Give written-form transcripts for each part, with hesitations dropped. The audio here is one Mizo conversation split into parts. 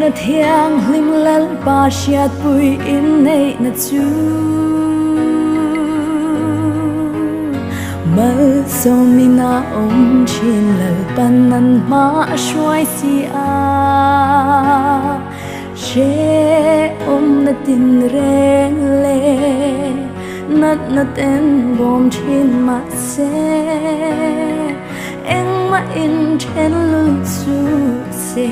na thianghlim Lalpa hriatpui inneihna chu Malsawmin a awm thin Lalpan an hma a hruai si a Hrehawmna tinreng leh natna ten bawm thin mahse Engmah in then lut suh se.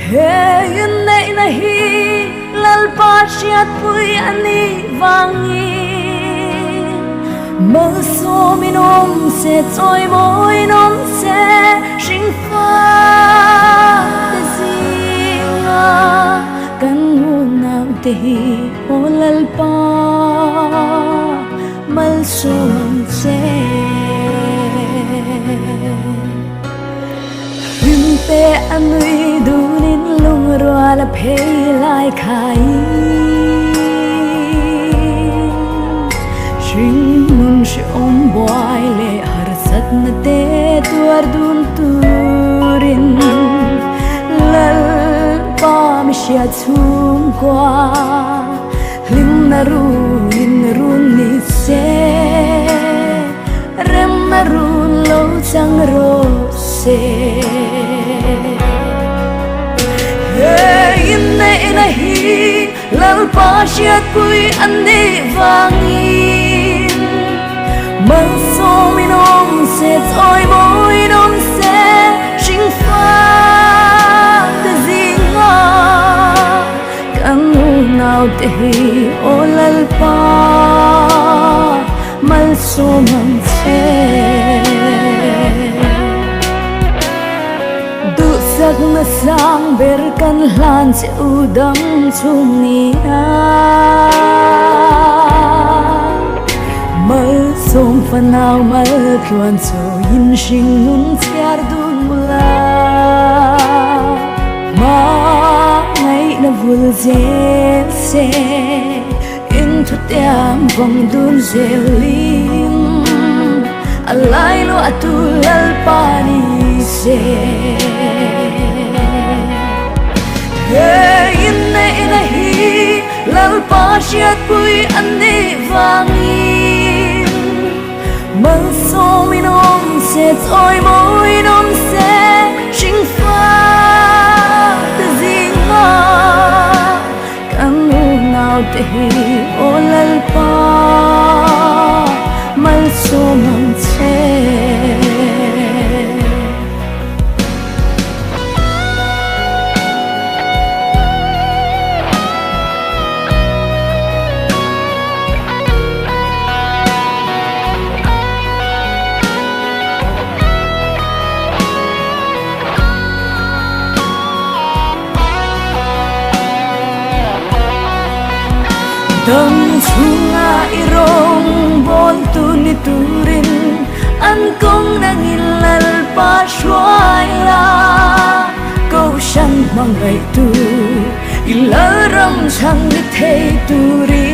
He inneihna hi Lalpa hriatpui a nih vangin Malsawmin awm se, chawimawiin awm se, hringfa te zinga kan unaute hi aw Lalpa. Malsawm ang che. Hlimte a nui dunin lungrual a phei lai khaiin Hringnun hrehawm buai leh harsatna te tuar dun turin Lalpa mi hria chhungkua. Hlimna runin run ni se, remna run lo chang rawh se. He inneihna hi Lalpa hriatpui a nih vangin Malsawmin awm se, chawimawiin awm se, hringfa te zinga. Kan unaute hi aw Lalpa malsawm ang che. Duhsakna sang ber kan hlan che u dang chhung nia. Malsawm fanau maltluan chawiin hringnun chhiar dun mula. Hmangaihna vul zel se, in thutiang vawng dun zelin a lai luah tu Lalpa ni se. He inneihna hi Lalpa hriatpui a nih vangin Malsawmin awm se, chawimawiin awm se, hringfa te zinga kan unaute hi aw Lalpa malsawm ang che. Dam chhunga i rawngbawl tu ni turin an kawng nangin Lalpa hruai la, Kohhran hmangaihtu i Lalram chhang ni thei turin.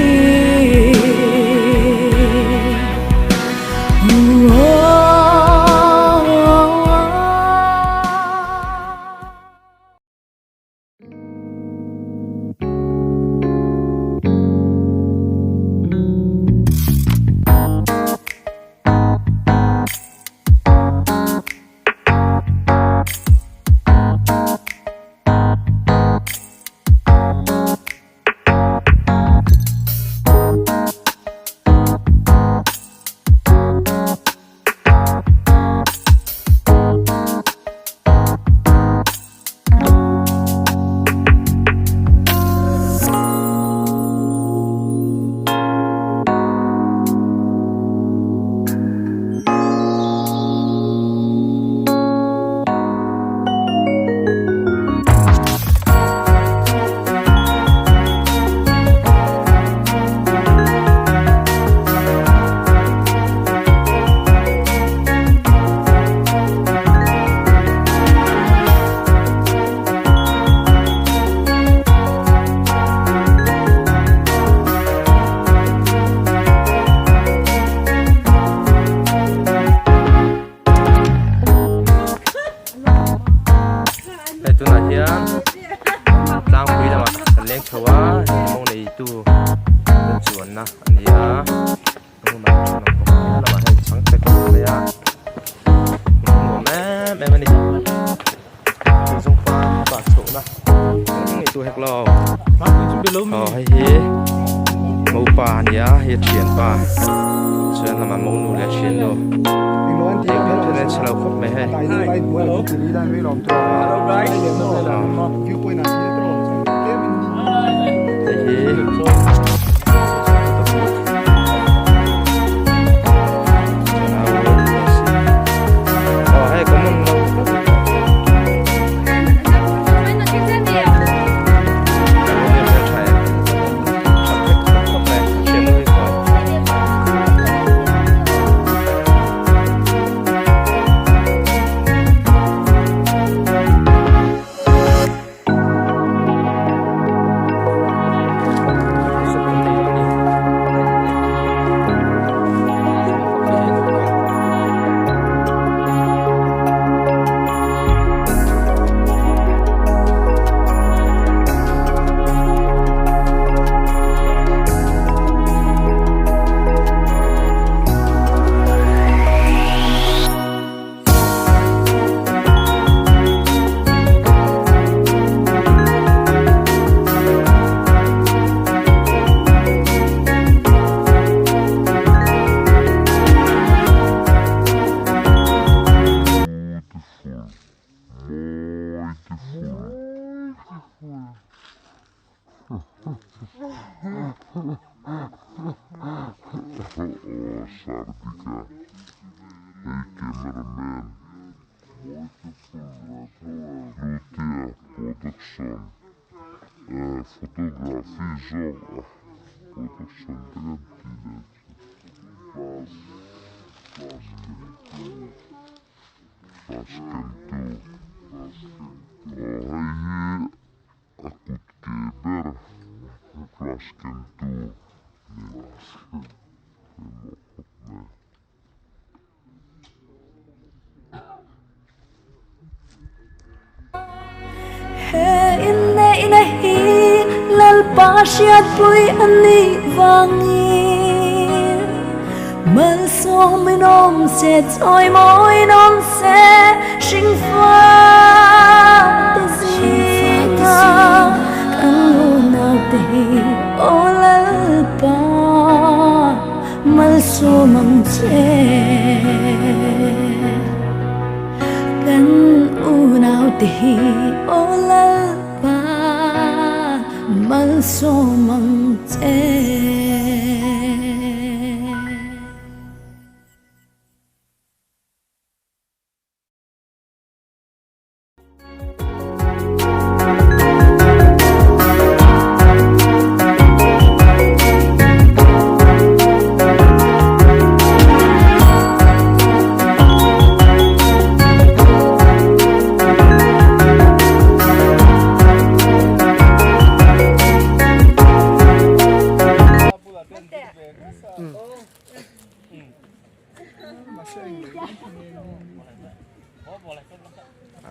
leng chho a hei mo neitu te chuanna a ni a hnung lamah hian a awm bawk a lamah hian chhang fek a awm mai a hmuh a nuam em em a ni thingzawng pa pa chhohna ngei tur hek lo aw hei hi mopa a ni a hei a thianpa chuan lamah monu leh a thiannu an chhe lo khawp mai hei. Hei hi aw hei common lo A kut ke ber class kentu ni pawimawh khawp mai. He inneihna hi Lalpa hriatpui a nih vangin Malsawmin awm se chawimawiin awm se hringfa te zinga kan unaute hi aw Lalpa malsawm ang che. Kan unaute hi aw Lalpa malsawm ang che.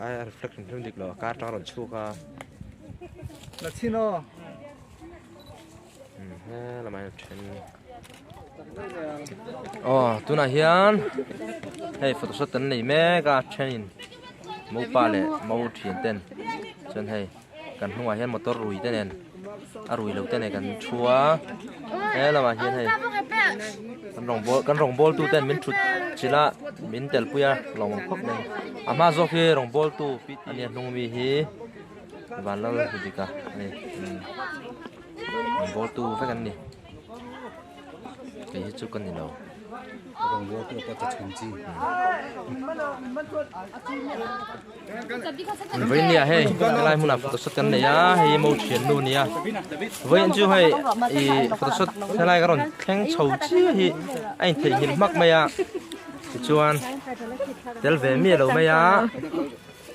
Ai a reflection hrim dik lo car atang a rawn chhuak a. La chhin aw. He lamah hian then aw tunah hian hei photoshoot an nei mek a thenin mopa leh mo thian ten chuan hei kan hnungah hian motor rui te nen a rui lo te nen kan thu a he lamah hian hei kan rawngbawl kan rawngbawl tu ten min thut chilh a min tel pui a lawm ang khawp mai a hma zawk hi rawngbawl tu a nia hnung mi hi vanlal dika a ni rawngbawl tu vek an ni kei hi chu ka ni lo. Vawiin nia hei helai hmunah photoshoot kan nei a hei mo thiannu a ni a vawiin chu hei ih photoshoot helai ka rawn thleng chho chiah hi a intheihnghilh hmak mai a tichuan tel ve miah lo mai a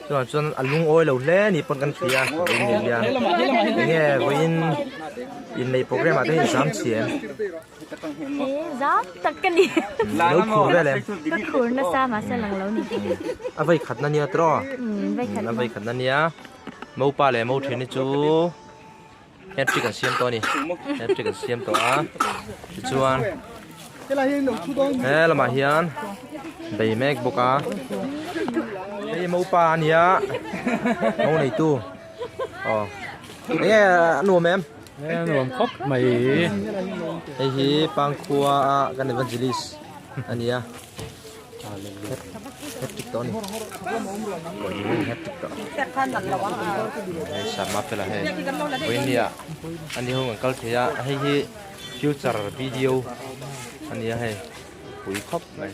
chuvang chuan a lungawi lo hle ni pawn kan hria vawiin ni hian enge vawiin inneih programme ah te hian zam chhiah em. Zam tak ka ni. Lo khur vel em? Ka khur nasa mahse lang lo ni. A vei khat na nia tiraw? Vei khat A vei khat na nia. Mopa leh mo then hi chu Hat trick an siam tawh a ni hat trick an siam tawh a tichuan he lamah hian bei mek bawk a hei mopa a nia mo neitu aw enge a nuam em a nuam khawp mai hei hi pangkhua a kan evangelist a nia. Hat trick tawh a ni hat trick tawh hei sama fela hei vawinia a ni ho an kal thei a hei hi future video a nia hei pui khawp mai.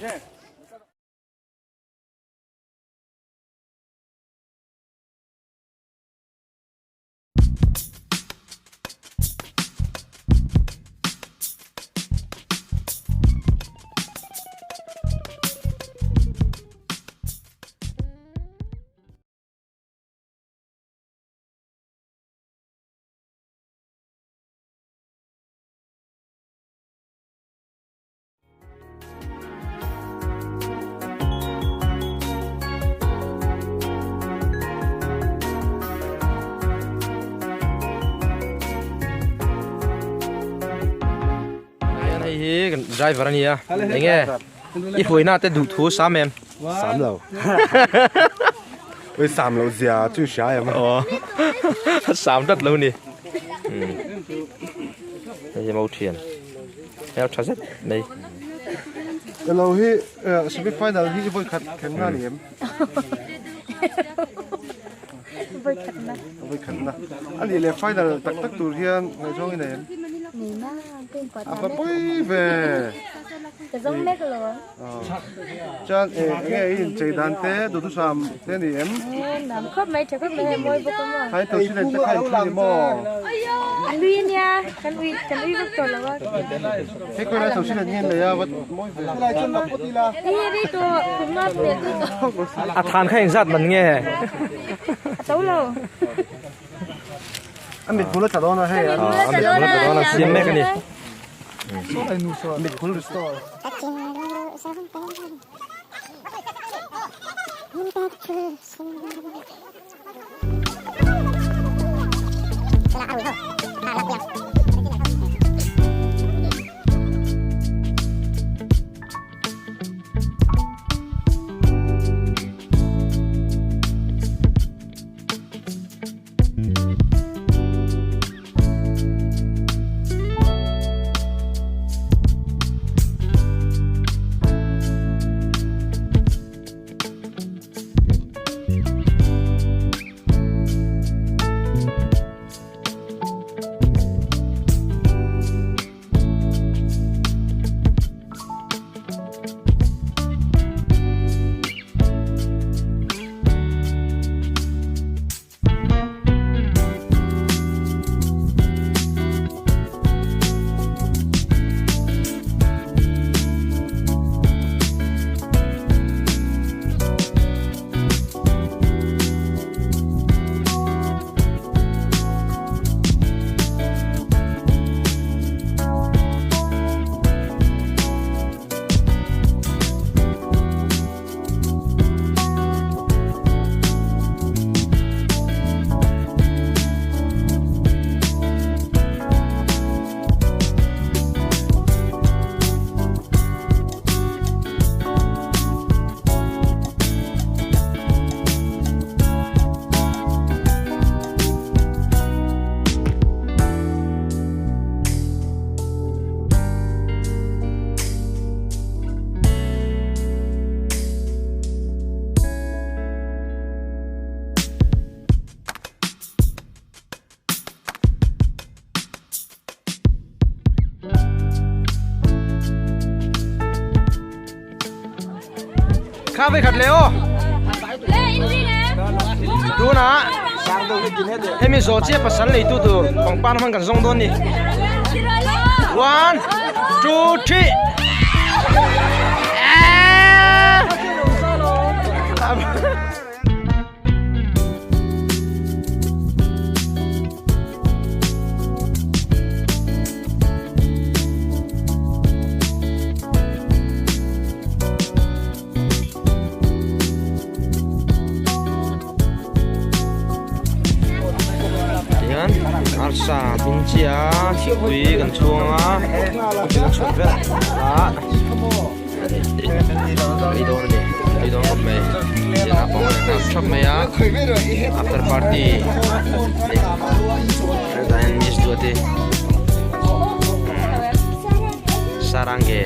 Hei hi kan driver a nia enge i hruaina te duh thu sam em sam lo oi sam lo zia chu hria em aw sam tlat lo ni hei hi mo thian hmel tha zet mai. Elo hi semi final hi i vawi khat khen na ni em? Vawi khat na. Vawi khat na. A nih leh final tak tak tur hian ngaihzawng i nei em? Nei na, ka inkuah ta mek. A va pawi ve. Ka zawng mek lo ang. Chuan eng nge i inchei dan te duhthusam te ni em? Nam khawp mai tha khawp mai hei mawi bawk a maw? Khai tawh silen te kha in thli ni maw? A hlui a nia, kan ui kan ui vak tawh lo a. Hei khawi lai tawh silen nge nei a va mawi ve. Hei hi rei tawh kum nga leh tawh tawh. A than kha engzat man nge? A to lo. A mit hmul a tla dawn a hei. A mit hmul a tla dawn a siam mek a ni. Mit hmul restore. Kha vei khat leh aw. Tunah hemi zawh chiah pasal nei tu tur pangpar hman kan zawng dawn ni. One, two, three. Tihian arsa Sa hmin chiah a thingpui kan chhung a kan chhut vel a ei dawn a ni ei dawn khawp mai tin a pawng leh nghal thap mai a after party hetah hian miss duati sarange.